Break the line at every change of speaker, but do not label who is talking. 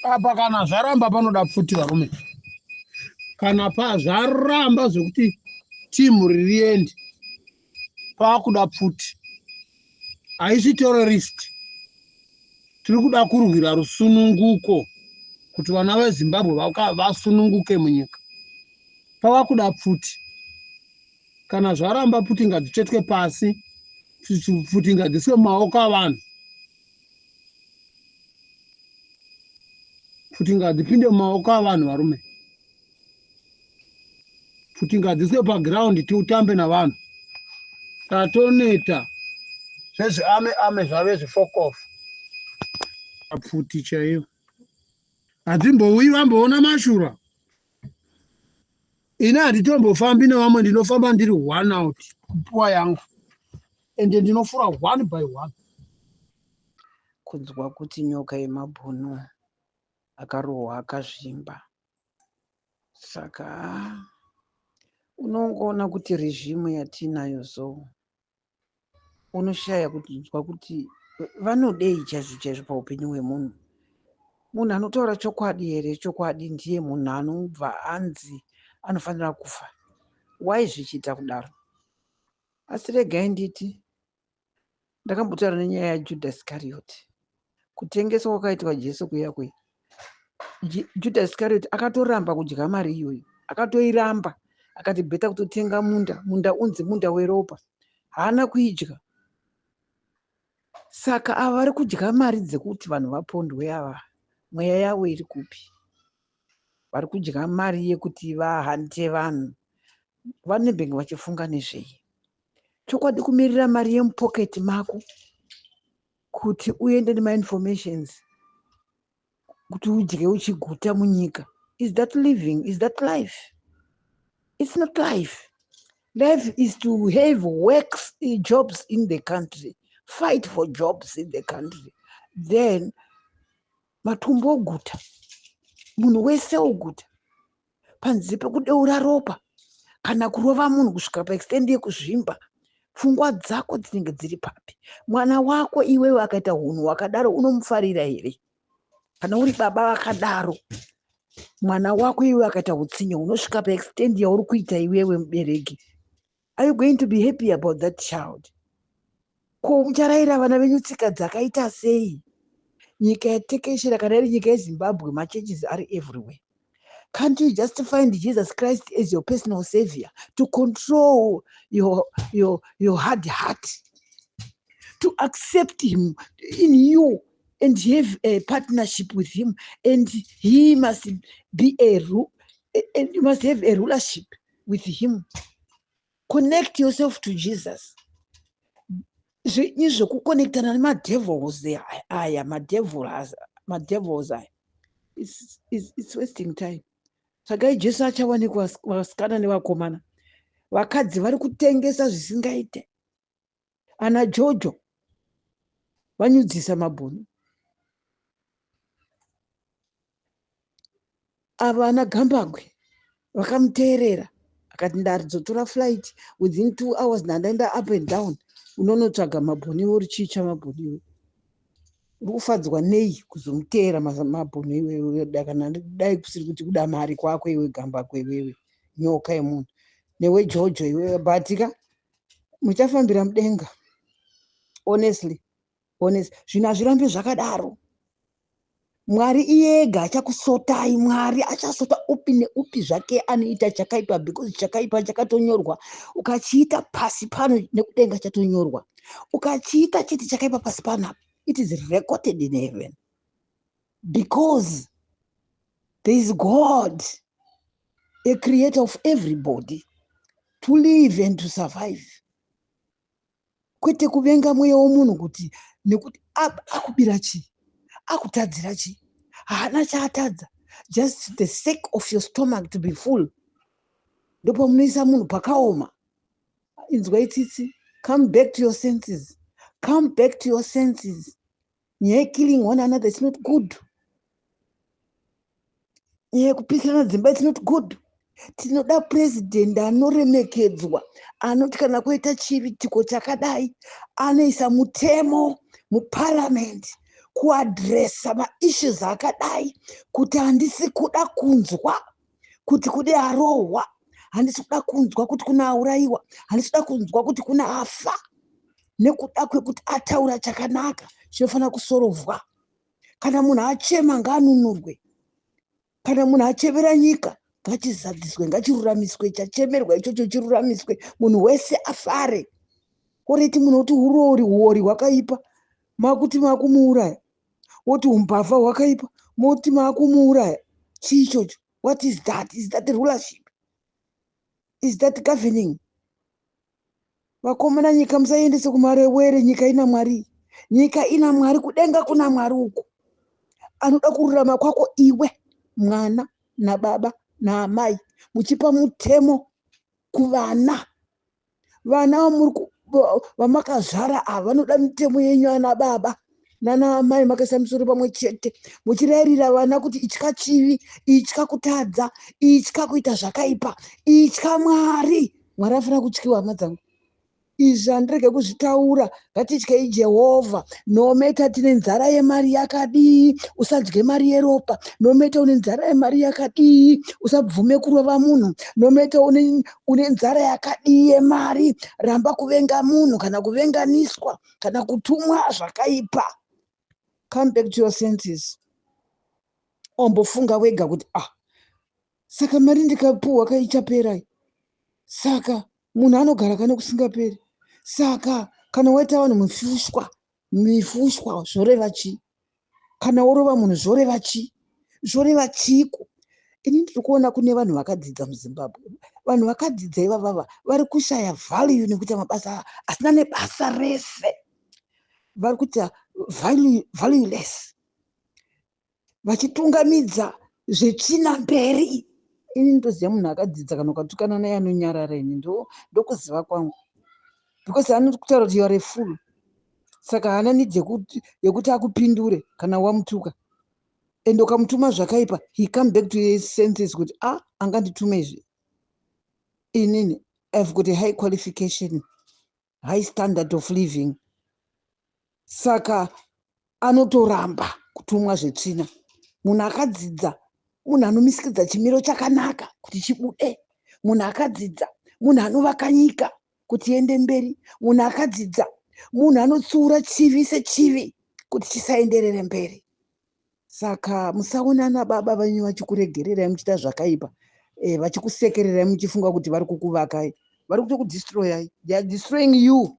Apa kana zvaramba panoda pfuti varume. Kana pa zvaramba zvekuti timu ririende pakuda pfuti. Haisi terrorist. Tiri kuda kurwira rusununguko kuti vana veZimbabwe vasununguke munyika. Pava kuda pfuti. Kana zvaramba pfuti ngadzitsvetwe pasi, pfuti ngadziswe mumaoko avanhu. Pfuti ngadzipinde mumaoko avanhu varume. Pfuti ngadziswe pagiraundi tiutambe navanhu. Tatoneta zvezviame ame zvave zvifokofu. Pfuti chaiyo. Hadzimbouyi vamboona mashura. Ini handitombofambi nevamwe ndinofamba ndiri one out kupuwa yangu ende ndinofura one by one.
Kunzwa kuti nyoka yemabhunu akarohwa akazvimba. Saka unongoona kuti regime yatinayo so unoshaya kunzwa kuti vanodei chaizvo chaizvo paupenyu hwemunhu. Munhu anotaura chokwadi here chokwadi ndiye munhu anobva anzi anofanira kufa. Why zvichiita kudaro? Asi regai nditi ndakambotaura nenyaya yaJudas Iscariot. Kutengeswa kwakaitwa Jesu kuya kuya. Judas Iscariot akatoramba kudya mari iyoyo. Akatoiramba. Akati bheta kutotenga munda. Munda unzi munda weropa. Haana kuidya. Saka ava vari kudya mari dzekuti vanhu vapondwe ava. Mweya yavo iri kupi? Vari kudya mari yekuti vahante vanhu. Vanenge vachifunga nezvei? Chokwadi kumirira mari yemupoketi mako kuti uende nemainformations kuti udye uchiguta munyika. Is that living? Is that life? It's not life. Life is to have works, jobs in the country. Fight for jobs in the country. Then matumbu oguta. Munhu wese oguta. Panze pekudeura ropa kana kurova munhu kusvika paextent yekuzvimba. Pfungwa dzako dzinenge dziri papi? Mwana wako iwewe akaita hunhu hwakadaro unomufarira here? Kana uri baba vakadaro, mwana wako iwewe akaita utsinye hunosvika paextent yauri kuita iwewe mubereki. Are you going to be happy about that child? Ko mucharayira vana venyu tsika dzakaita sei? Nyika yatekeshera kana iri nyika yeZimbabwe, machurches ari everywhere. Can't you just find Jesus Christ as your personal savior to control your hard heart? To accept him in you and have a partnership with him, and he must be a and you must have a rulership with him. Connect yourself to Jesus. Zvinyi zvekuconnectana nemadevils aya, madevils aya. It's wasting time. Tsvagai Jesu achawanikwa vasikana nevakomana. Vakadzi vari kutengesa zvisingaite. Ana Jojo vanyudzisa mabhunu. Ava ana Gambagwe vakamuteerera akati ndarizotora flight within 2 hours ndandaenda up and down unonotsvaga mabhunu iwe uri chii chamabhunu iwe. Uri kufadzwa nei kuzomuteera mabhunu iwewe kana dai kusiri kuti kuda mari kwako iwe Gambagwe iwewe nyoka yemunhu newe Jojo iwewe but ka muchafambira mudenga. Honestly, honestly zvinhu hazvirambi zvakadaro. Mwari iyega achakusotai. Mwari achasota upi neupi zvake anoita chakaipa because chakaipa chakatonyorwa. Ukachiita pasi pano nekudenga chatonyorwa. Ukachiita chete chakaipa pasi panapa, it is recorded in heaven. Because there is God, a creator of everybody, to live and to survive. Kwete kuvenga mweya womunhu kuti nekuti akubira chii, akutadzira chii, haana chaatadza. Just the sake of your stomach to be full. Ndopamunoisa munhu pakaoma. Inzwai tsitsi. Come back to your senses. Come back to your senses. Nyaya killing one another is not good. Nyaya yekupisirana dzimba is not good. Tinoda president anoremekedzwa, anoti kana koita chiitiko chakadai anoisa mutemo muparliament. Kuaddressa maissues akadai, kuti handisi kuda kunzwa kuti kune arohwa, handisi kuda kunzwa kuti kuna aurayiwa, handisi kuda kunzwa kuti kuna afa nekuda kwekuti ataura chakanaka chinofanira kusorovhwa. Kana munhu achema, ngaanunurwe. Kana munhu achemera nyika, ngachizadziswe, ngachiruramiswe. Chachemerwa ichocho chiruramiswe, munhu wese afare. Alright, munhu oti urori, uori hwakaipa, makuti makumuuraya. Woti umbavha hwakaipa, moti makumuuraya. Chii ichocho? What is that? Is that rulership? Is that governing? Vakomana, nyika musaendese kumarewere. Nyika ina Mwari, nyika ina Mwari. Kudenga kuna Mwari uku anoda kururama kwako iwe mwana nababa naamai, muchipa mutemo kuvana. Vana vamakazvara ava vanoda mitemo yenyu, ana baba nana amai, makaisa musoro pamwe chete, muchirayirira vana kuti itya chivi, itya kutadza, itya kuita zvakaipa, itya Mwari. Mwari afanira kutyiwa, hama dzangu. Izvi handirege kuzvitaura. Ngatityei Jehovha. No matter tine nzara yemari yakadii, usadye mari yeropa. No matter une nzara yemari yakadii, usabvume kurova munhu. No matter une nzara yakadii yemari, ramba kuvenga munhu kana kuvenganiswa kana kutumwa zvakaipa. Come back to your senses. Ombofunga wega kuti, ah, saka mari ndikapuhwa kaichaperai? Saka munhu anogara kane kusingaperi? Saka kana waita vanhu mifushwa, mifushwa zvoreva chii? Kana worova munhu zvoreva chii? Zvoreva chiiko? Ini ndiri kuona kune vanhu vakadzidza muZimbabwe. Vanhu vakadzidza ivavava vari kushaya value nekuita mabasa asina nebasa rese. Vari kuita valueless, vachitungamidza zvetsvina mberi. Ini ndoziva munhu akadzidza, kana ukatukana naye anonyarara. Ini ndokuziva kwangu, because anokutaura kuti you are a fool. Saka haana need yekuti akupindure kana wamutuka. And ukamutuma zvakaipa, he come back to his senses kuti, ah, anganditume izvi inini? I've got a high qualification, high standard of living. Saka anotoramba kutumwa zvetsvina. Munhu akadzidza munhu anomisikidza chimiro chakanaka kuti chibude. Munhu akadzidza munhu anovaka nyika kuti iende mberi. Munhu akadzidza munhu anotsiura chivi sechivi kuti chisaenderere mberi. Saka musaonana baba venyu vachikuregererai muchiita zvakaipa, vachikusekererai, muchifunga kuti vari kukuvakai. Vari kutokudestroyai. They are destroying you.